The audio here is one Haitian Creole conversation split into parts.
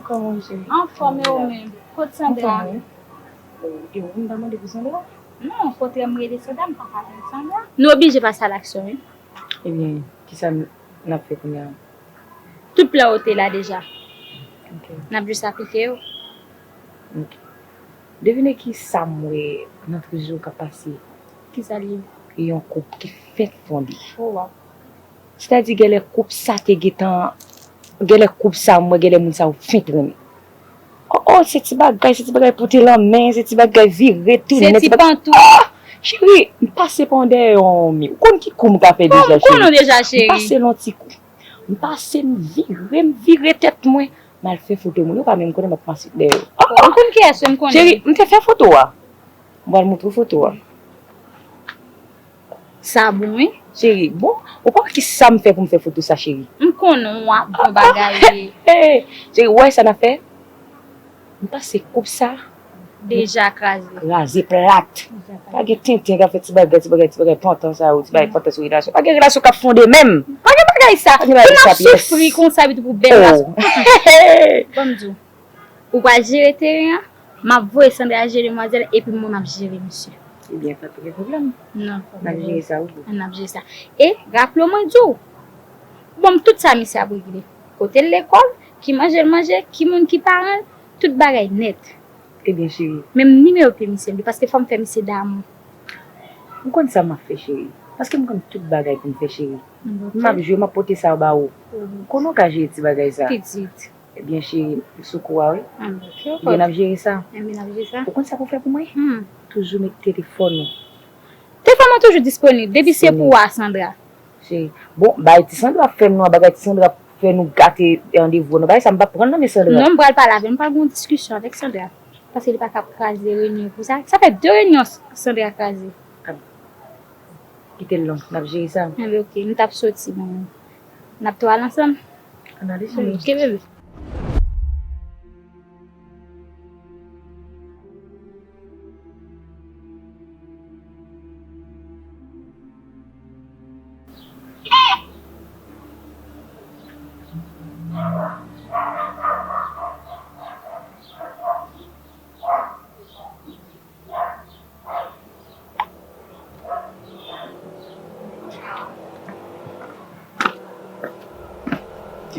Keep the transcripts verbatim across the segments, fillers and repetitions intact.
Kòman w, cheri? Anfòm, e ou menm? Kot Sandra? Anfòm, wi. E ou m ta mande pou Sandra? Non, kote m rele Sandra, m pa ka jwenn Sandra. Nou oblije pase a laksyon, wi. Ebyen, kisa n, n ap fè kounye a? Tout plan yo te la deja. Ok. N ap jis aplike yo. Ok. Devine kisa m wè nan twouzo k ap pase. Kisa l ye? Yon koup ki fenk fonde. Oh, wow. Sètadi, genlè koup sa te gentan, genlè koup sa, m wè genlè moun sa yo fenk renmen. Oh, oh, se ti bagay, se ti bagay pote lanmen, se ti bagay vire, tounen, se ti pantou. Ah! Cheri, m pase pa yon dèyè yon mi. Ou konn ki kou m ka fè deja, cheri? Ou konn deja, cheri. M pase yon ti kou. M pase, m vire, m vire tèt mwen. M al fè foto moun yo, pa menm konnen m ap pase dèyè yo. Oh, oh. Ou konn kiyès, m konnen. Cheri, m te fè foto a. M pral montre w foto a. Sa bon, wi. Cheri, bon, ou pa wè ki sa m fè pou m fè foto sa, cheri? M konnen w ap bon bagay, wi. Cheri, ou wè sa n ap fè? M pase koup sa. Deja kraze. Kraze plat. Deja kraze. Pa gen tenten k ap fè ti bagay, ti bagay, ti bagay pantan sa yo, ti bagay pantan sou relasyon. Pa gen relasyon k ap fonde menm. Pa gen bagay sa. Pa gen bagay sa pyès. Pou n ap soufri konsa, epi pou bèl ras. Oh. Ban m di w. Ou pral jere teren an, m ap voye Sandra jere demwazèl, epi mwen m ap jere misye. Ebyen, pa t gen pwoblèm. Non, n ap jere sa, wi. N ap jere sa. E, raple w mwen di w, bon, tout sa misye ap regle. Kote l lekòl, ki manje l manje, ki moun ki paran l, tout bagay nèt. Ebyen, cheri. Menm nimewo pye misye m vle, paske fò m fè misye damou. M konn sa m ap fè, cheri. Paske m konn tout bagay pou m fè, cheri. M ap jwe, m ap pote sa ba ou. Konnen w ka jere ti bagay sa. Pitit. Ebyen, cheri, m sou kou a, wi. Ebyen, n ap jere sa. Ebyen, n ap jere sa. Ou konn sa pou w fè pou mwen? Toujou met telefòn ou. Telefòn mwen toujou disponib. Depi se pou ou a, Sandra. Cheri. Bon, bagay ti Sandra ap fè nou an, bagay ti Sandra ap fè nou gate randevou nou. Bagay sa, m p ap pran nan men Sandra. Non, m pral pale avè l. M pral gen yon diskisyon avèk Sandra. Paske li pa ka ap kraze reyinyon pou sa. Sa fè de reyinyon Sandra kraze. Kite l non, n ap jere sa. Enben, oke, m t ap soti, bon. N ap tou al ansanm? Ann ale, cheri. Oke, bebe.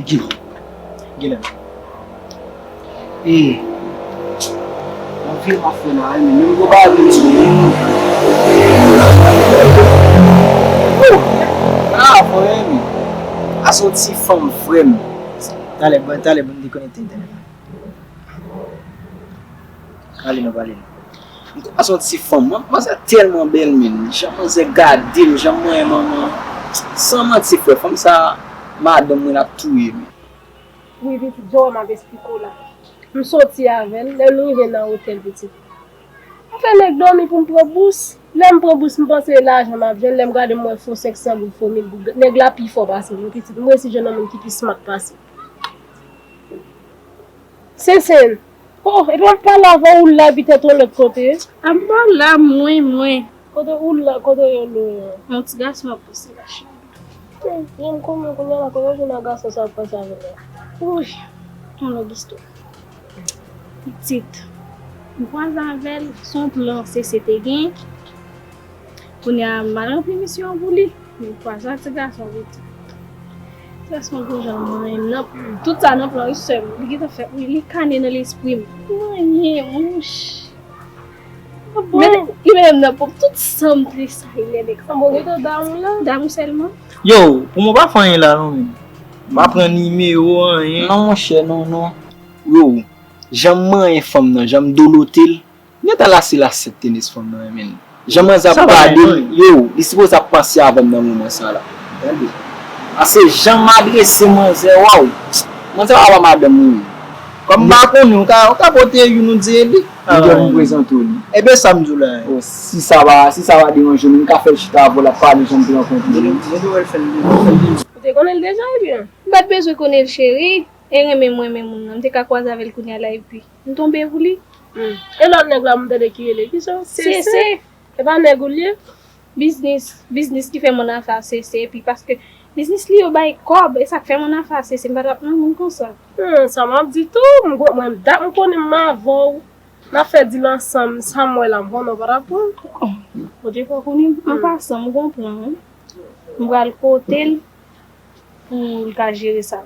Gilè. Gilè. E, anvi m ap fè la, men menm gwo bagay menm sou mwen. Wou! Ah, frè m. A se yon ti fanm, frè m. Talè, bon, talè, bon, dekonekte entènèt la. Ale nou pale. M kwè se yon ti fanm. Manzè tèlman bèl, men. Jan manzè gade m, jan manyen manman. San manti, frè, fanm sa, madanm mwen ap touye m. Wi, pitit, jan w wè m ap esplike w la. M soti avè l, lè nou rive nan otèl, pitit. M fè nèg dòmi pou m pran bous. Lè m pran bous, m panse lajan m ap jwenn. Lè m gade, m wè fo senk san goud, fo mil goud. Nèg la pi fò pase m, wi, pitit. M resi jwenn yon moun ki pi smart pase m. Sensen. Oh, epi w ap pale avè w, ou la epi tèt ou lòt kote. A m pa la, mwen, mwen. Kote ou la, kote yo lou yo? Yon ti gason ap pouse la, cheri. Hmm, jan m konnen kounye a la, kote w jwenn ak gason sa w ap pase avè l la? Wi, yon lòt istwa. Pitit, m kwaze avè l, se yon plan Sese te gen. Kounye a, m al ranpli misyon an pou li. M kwaze ak ti gason wi. Ti gason gwo jan manyen m nan. Tout sa nan plan wi sè m. Li gentan fè wi, li kane nan lespri m. Manyen m, wouch. Bon. Men li mennen m nan ponp tout san m tresayi lè nèg sa. Bon, gentan damou la. Damou sèlman. Yo, pou mwen pa fè anyen la non men. M pa pran nimewo anyen. Non monchè, non, non. Yo, jan m manyen fanm nan, jan m dolote l. Gentan lase lasèt tenis fanm nan renmen l. Jan manzè ap gade l, yo, li sipoze ap panse avè m nan moman sa la. Tande. Paske jan m adrese manzè, waw. Manzè pa wè madanm li menm. Kòm m pa konnen, ou ka, ou ka pote youn ou di e li. Li gen pou m prezante w li. Ebyen sa m di w la. Oh, si sa pa, si sa pa deranje w, m ka fè l chita avè w, l ap pale jan m te rankontre l. Li, li dwe fè l, li dwe fè l. Ou te konnen l deja, ebyen? M pa t bezwen konnen l, cheri. E renmen m renmen moun nan. M te ka kwaze avè l kounye a la, epi. M tonbe pou li. Hmm. E lòt nèg la, m tande ki rele, ki sa? Sese. Sese. E pa nèg ou l ye? Biznis, biznis ki fè moun afè a Sese, epi paske Biznis li yo bay kòb, e sa k fè m ann afase, si m pa t ap nan moun konsa. Hmm, sa m ap di tou, m gwo- mwen dat m konnen m avè w. N ap fè dil ansanm, sa m wè la, m konnen w pa t ap pran. Bondye fè w konnen, an pasan, m gon plan, wi. M pral kote l pou l ka jere sa.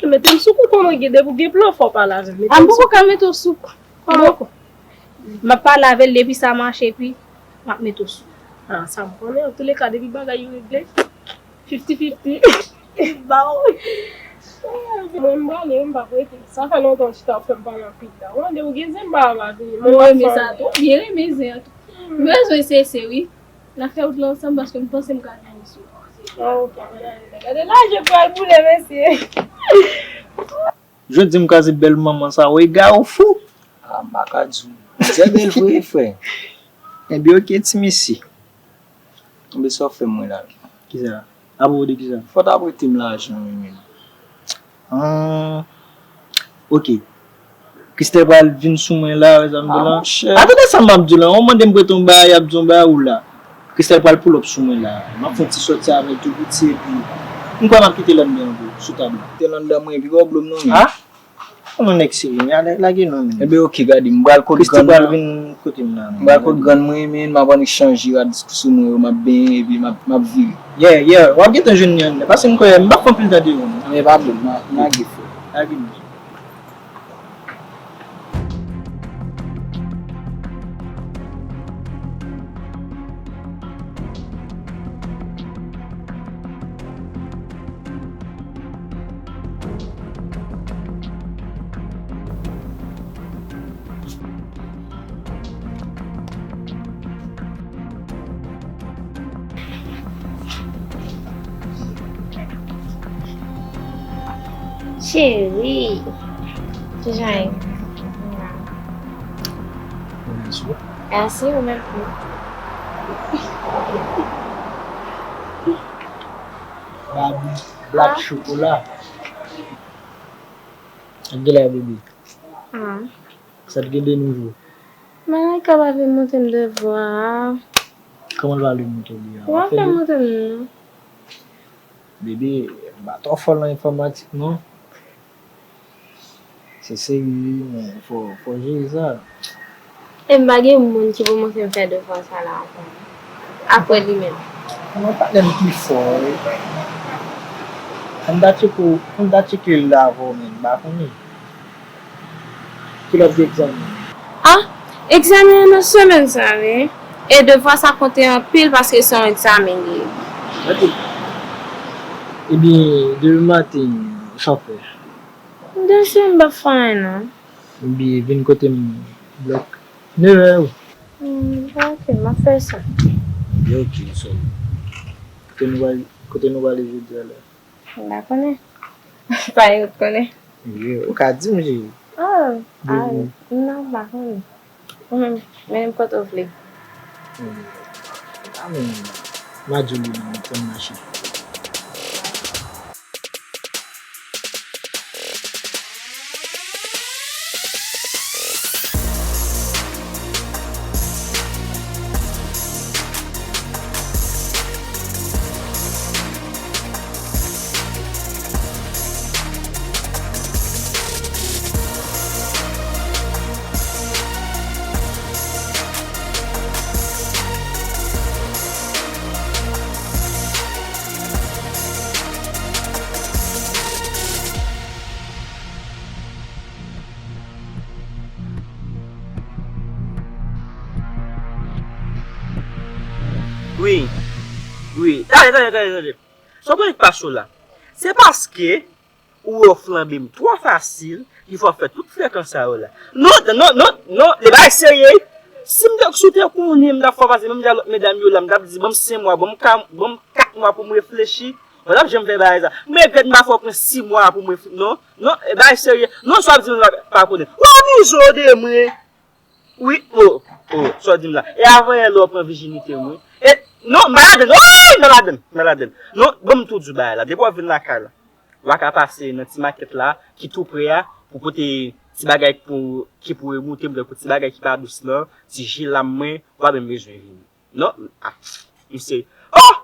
Mete m sou kou kòman gen, depi w gen plan, fò w pale avè m. Mete m sou kou. A, m poko ka mete w sou kou. Kòman? M ap pale avè l depi sa mache, epi m ap mete w sou. Ah, sa m konnen. Antouleka, depi bagay yo regle, fifty fifty. Ba w. Mwen, m prale, m p ap rete. Sa fè lontan w chita w fè m pale anpil la. Ou tande, ou gen zen ba a pa vini. Mwen renmen sa tou. Byen renmen zen an tou. M bezwen sese, wi. N a fè wout la ansanm paske m panse m ka jwenn misye. Ah, ok, mwen ale la. Gade lajan pral boule, mesye. Jodi m kraze bèl manman sa, ou ega ou fou? Ah, m pa ka di w. Misye bèl vre, frè. Ebyen, ok, ti mesye. Ebyen, sa w fè m wè la? Kisa? Apwopo de kisa? Fò w ta prete m lajan, wi, men. Ah, ok. Christelle pral vin sou mwen la, wè sa m di w la. Ah, monchè. Atande sa m ap di w la. Ou mande m prete yon bagay, y ap di yon bagay ou la. Christelle pral pull up sou mwen la. M ap fè yon ti sòti avè l tou piti, epi m kwè m ap kite l anndan tou, sou tab la. Kite l anndan mwen, epi ba w dlo m non, men. Ah? Ou yon nèg serye, men lage non, men. Ebyen, ok, gade, m pral kot Christelle grann pral mwen. Vin kote m nan, men. M pral kot grann mwen, men m ap annik chanje rad sou mwen yo, m ap benyen, epi m ap, m ap vire. Yeah, yeah, w ap gentan jwenn li anndan, paske m kwè m p ap fè anpil tan deyò, non. Men pa dlo m, m a, m lage, frè. Lage m. Cheri, kijan ye? Mèsi, ou menm tou. Babi, Black Chocolat. Ak gilè bebe. Ah. Sa t gen de nouvo? Malaika pa vle montre m devwa a. Kòman l pa vle montre w li a? Ou pa fè montre m non. Bebe, m pa twò fò nan enfòmatik non. Se serye wi, men fò, fò jere sa. E m pa gen moun ki pou montre m fè devwa sa la ankò. Apre li menm. Mwen pa menm ki fò wi. Fò m ta tcheke, fò m ta tcheke l la avè w menm, m pa konnen. Kilè w gen egzamen? Ah, egzamen an nan semèn sa wi. E devwa sa konte anpil paske se yon egzamen li ye. Ok. Ebyen, demen maten, sa w fè? Demen m p ap fè anyen non. Ebyen, vin kote m blòk nevè wi. Hmm, ok, m ap fè sa. Ebyen, ok, so. Kote nou pral, kote nou prale jodi a la? M pa konnen. Pa gen moun konnen. Wi, ou ka di m, cheri. Oh, ah, non, m pa konnen. Ou menm, mennen m kote w vle. Wi. Ah, men, m a di w li nan, m pran mache. Wi. Wi. Tande, tande, tande, tande. Sa w konnen k pase w la? Se paske ou wè w flanbe m twò fasil, ki fè w ap fè tout frekans sa yo la. Non, non, non, non, de bagay serye. Si m te, si w te konnen m t ap fè w pase menm jan lòt medam yo la, m t ap di, ban m senk mwa, ban m ka, ban m kat mwa pou m reflechi. Mwen t ap janm fè bagay sa. M regrèt m pa fè w pran sis mwa pou mwen fi-, non, non, e bagay serye. Non, sa w ap di m la pa konnen. W amize w de mwen. Wi, o, o, sa w di m la. E avan yè lè w pran vijinite mwen. E, non, m pa ladann. Oy, m pa ladann. M pa ladann. Non, ban m tou di w bagay la. Depi w ap vin lakay la, w a ka pase nan ti makèt la, ki tou pre a, pou pote ti bagay pou, ki pou remoute m, tankou ti bagay ki pa dous lan, ti ji lam mwen, w a menm bezwen vini. Non, ah, misye. Oh!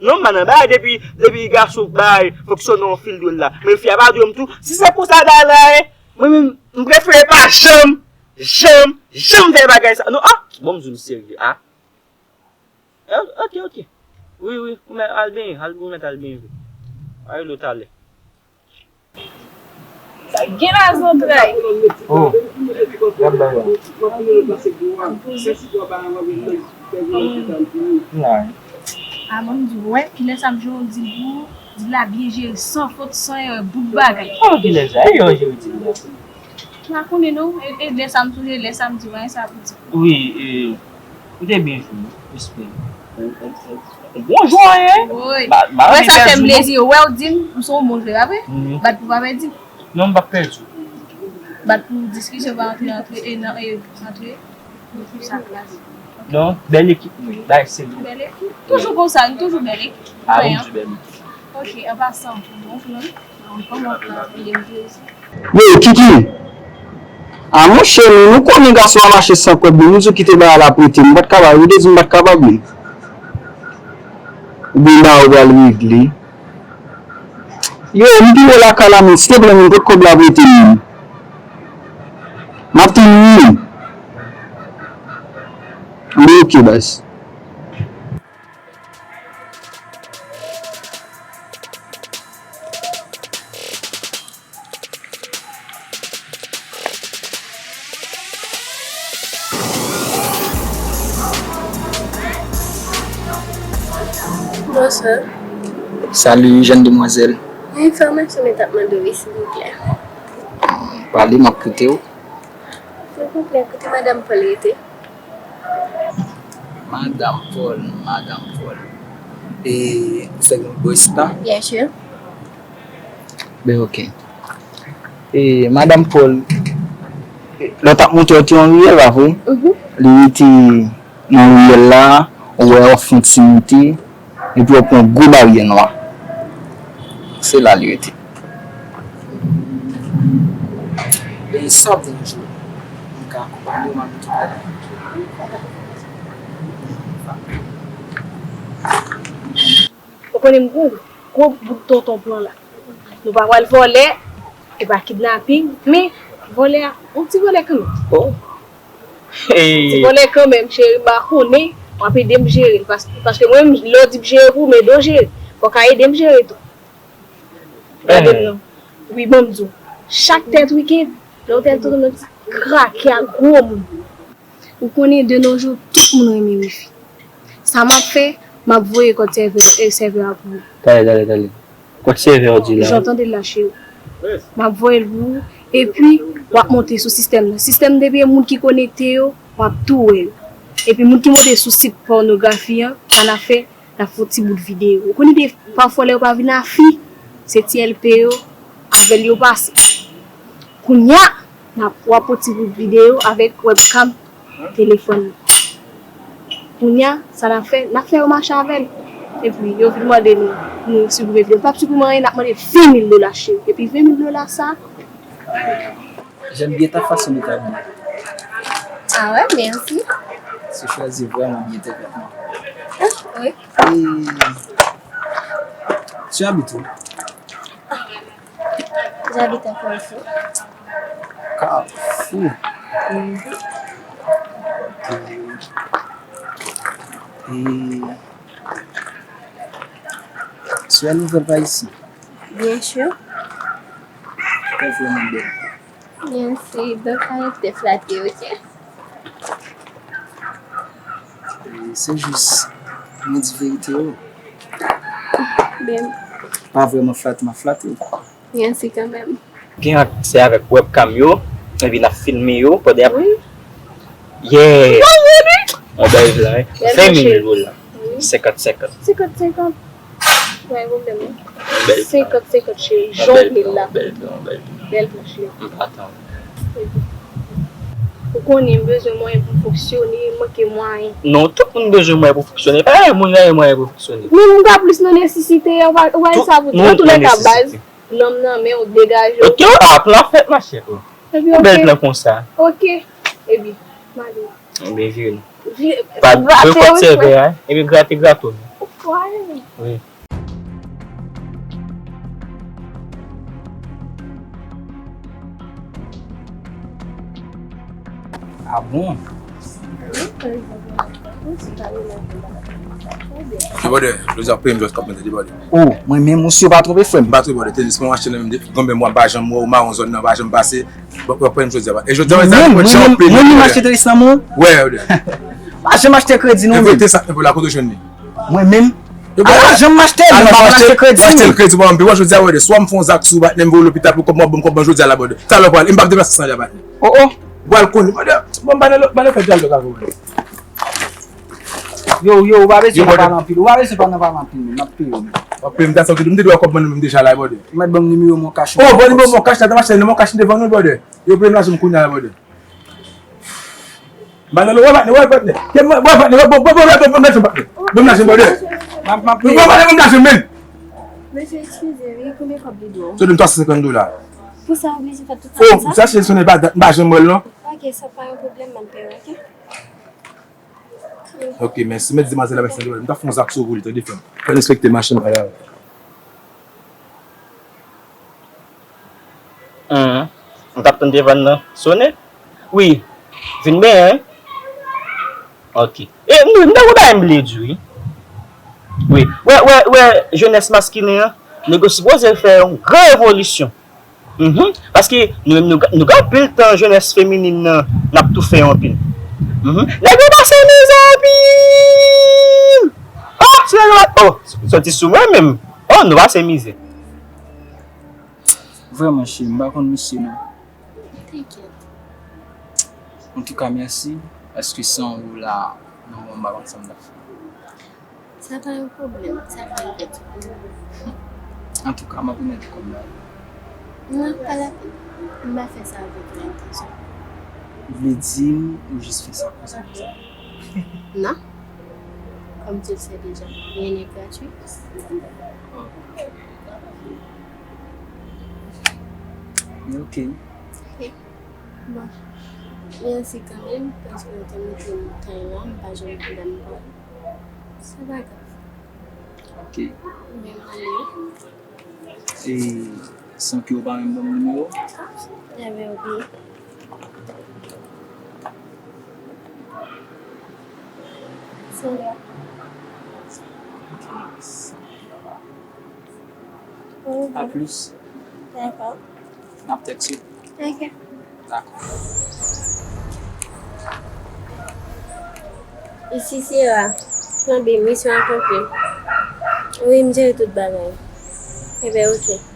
Non, m pa nan bagay depi, depi gason bay fonksyone yon fil dwèl la. Men fi a pa dwe m tou. Si se pou sa bagay la ye, mwen menm, m prefere pa janm, janm, janm fè bagay sa. Non, ah! Bon, m di w serye, ah. Eh, ok, ok. Wi, wi, ou mèt al benyen, al, ou mèt al benyen vre. Ay, lo talè. Sa gen la zantray. Oh, y ap bay la. Anpil. N a. A mwen m di w, wè, kilè sa m jere w di l pou ou, di l la byen jere, san fot, san erè, bout bagay. Kòman kilè sa? E yo jere di l la. M pa konnen non, e, e lè sa m sonje, lè sa m di w, sa pou di. Wi, e, ou te byen jwe, respè. Ou, ou, ou, ou bon jwè, hein? Wi. Ba, ba, wè, sa fè m plezi, wè, ou di m, m se yon bon jwè, pa vre? Mhm. Bat pou pa pèdi. Non, m p ap pèdi. Bat pou diskisyon pa antre, antre, e nan, e, antre. Pou sa klas. Non, bèl ekip nou ye. Bay se nou. Bèl ekip. Toujou konsa, nou toujou bèl ekip. A, bon, nou bèl ekip. Ok, an pasan, bon, non. Kòman w ap ede m jwe? Yo, Kiki. A, monchè, men nou konnen gason an mache san kòb, men nou di w kite bagay la prete, m pa t kapab, yo te di m pa t kapab, men. Oubyen bagay ou pral regle. Yo, m pi wo lakay la, men, silteplè, men, pot kòb la prete m, men. M ap tann ou, men. Anben, ok, baz. Bonswa. Salut, jeune demoiselle. Yon enfòmasyon mwen t ap mande w, silvouplè. Pale, m ap koute w. Silvouplè, kote Madanm Paul rete? Madanm Paul, Madanm Paul. E, ou fèk vin bò isit la? Byen si. Ben, ok. E, Madanm Paul, lè w t ap monte, w te yon riyèl, pa vre? Mhm. Li rete nan riyèl la, ou wè w ap fè yon ti moute, epi w ap pran yon gwo baryè nwa. Se la li rete. E sa w ap vin jwe? M ka akonpanye w, m ap tout bagay. Ou konnen m gwo, gwo bout tonton pran la. Nou pa pral vòlè, e pa kidnaping, men vòlè a, yon ti vòlè kanmenm. Oh. Ti vòlè kanmenm, cheri, m pa konnen, w ap ede m jere l, pas-, paske mwen menm, lè w di m jere pou ou, m ede w jere. Fò w ka ede m jere tou. Gade m non. Wi, ban m di w. Chak tèt wikenn, lè w tèt tonton nan ti krake ak gwo moun. Ou konnen de nos jours, tout moun renmen wifi. Sa m ap fè, m ap voye kòd sèvè, e, sèvè a pou ou. Talè, talè, talè. Kòd sèvè w di la? Jan w tande l la, cheri. M ap voye l pou ou, epi w ap monte sou sistèm nan. Sistèm depi e moun ki konekte yo, w ap tou wè yo. Epi moun ki monte sou sit pònografi an, sa n ap fè, n ap fè yon ti bout videyo. Ou konnen de pafwa lè yo pa vin a fi, se ti L P yo, avè l yo pase. Kounye a, n ap, w ap fè yon ti bout videyo avèk webcam telefòn nan. Kounye a, sa n ap fè, n ap fè yo mache avè l. Epi, yo vin mande nou, nou siprimen videyo. N p ap siprimen anyen, n ap mande ven mil dola, cheri. Epi ven mil dola sa, J'aime bien ta façon de t'habiller. Ah ouais, merci. Tu choisis vraiment bien tes vêtements. Ah, oui. Et tu habites où? J'habite à Carrefour. Carrefour. Mhm. Et tu es nouvelle par ici? Bien sûr. Ou vrèman bèl. Mèsi, donk pa rete flate, ok? E se jis, mwen di verite yo. Ben. Pa vrèman flate, m ap flate w. Mèsi kanmenm. Gen aksè avèk webcam yo, epi n ap filme yo pandan y ap. Wi. Yeah! Yon bèl plan, wi. Ven mil dola. Wi. Senkant senkant. Senkant senkant. Pa gen pwoblèm, non. Bèl plan. Senkant senkant, cheri. Yon bèl plan, yon bèl plan, yon bèl plan. Bèl plan, cheri. M pa tann. Ou konnen m bezwen mwayen pou m fonksyone, m manke mwayen. Non, tout moun bezwen mwayen pou fonksyone. Pa gen moun ki pa gen mwayen pou fonksyone. Men moun ka plis nan nesesite, ou pa, ou pa sa pou di. An tou lè ka, baz, lòm nan men w, degaje w. Ok, a, plan fèt, machè. Epi, yon bèl plan konsa. Ok. Epi, m ale. Ebyen, vire nou. Vire, pa grate, wi, frè. Epi grate, grate w. Why? Wi. Ah bon? Hey, brother, jodi a peye m jwèt k ap mete li, brother. Oh, mwen menm, misye pa twonpe, frè m. M pa twonpe, brother. Tenis mwen achte nan menm gonbèm, mwen pa janm wè w, mawon zòn nan pa janm pase. Bon, bon, peye m jodi a, brother. E jodi a, mwen menm, mwen menm, mwen menm achte tenis nan mwen. Wè, brother. Pa janm achte kredi, non, menm. Envite sa, envite la, kote w jwenn li? Mwen menm. Yo, ala, janm m achte, ala, m pa achte kredi. Achte l kredi, mwen, anpil. Wè, jodi a, brother, swa m fè yon zak sou ou, patnè, m voye lopital pou kòb mwen, ban m kòb mwen jodi a la, brother. Talè w pral, e m p ap deplase san dola, patnè. Oh, oh. Ou pral konnen, brother. Bon, m pa nan, pa nan fè dyalòg avè w, brother. Yo, yo, ou pa bezwen nan pale anpil. Ou pa bezwen pa nan pale anpil, men m ap peye w, men. W ap peye m, dat sa, m te dwe wè kòb mwen menm deja la, brother. Ou mèt ban m nimewo mon cash. Oh, ban nimewo mon cash la, ta mache nan mon cash, m te vann ou, brother. Yo, peye m lajan m kounye a la, brother. Ba nan lo, wè patnè, wè patnè. Ke mwen, wè patnè, wè, bon, bon, bon, bon, bon, bon, patnè. Bon, lajan, brother. M ap, m ap peye. Bon, patnè, bon, lajan, men. Mesye, eskize, wi, konbyen kòb li dwe w? Sou de m twa san senkant dola. Pou sa, oblije fè tout sa konsa? Oh, sa, se, se ne pa, m pa janm wè l, non. Ok, sa pa yon pwoblèm, m ap peye w, ok? Ok, mèsi. Mèt di demwazèl la mèsi anpil. M ta fè yon zak sou ou pou li, tande frè m. Fè respekte machin pa la. Hum. M t ap tann telefòn nan sonnen. Wi. Vin benyen, wi. Ok. E, m, m ta gen yon bagay m vle di w, wi. Wi. Wè, wè, wè, jenès maskilen an, nèg yo sipoze fè yon gran revolisyon. Mhm. Paske nou menm, nou, nou gen anpil tan jenès feminin nan, n ap toufe yo anpil. Mhm. Nèg yo pase mizè anpil! Oh, se nèg yo, oh, soti sou mwen menm. Oh, nou pase mizè. Vrèman, cheri, m pa konn misye, non. Tenkèt. Antouka, mèsi, paske san ou la, nan moman m pa konn sa m t ap fè. Sa pa yon pwoblèm, sa pa yon pwoblèm. Antouka, m ap remèt ou kòb la. Non, pa lapèn. M pa fè sa avèk yon entensyon. Ou vle di m ou jis fè sa konsa, konsa? Non. Comme tu le sais déjà, rien n'est gratuit. Oh. Men ok. Ok. Bon. Mèsi kanmenm, paske w te mete m tan la, m pa janm pran. Se pa grav. Ok. Men m ale. E san ke w pa menm ban m nimewo? Ebyen, ok. Se la. Ok, mèsi. A plis. Dakò. N ap tèkste. Ok. Dakò. Isi Sierra, plan B, misyon akonpli. Wi, m jere tout bagay. Ebyen, ok.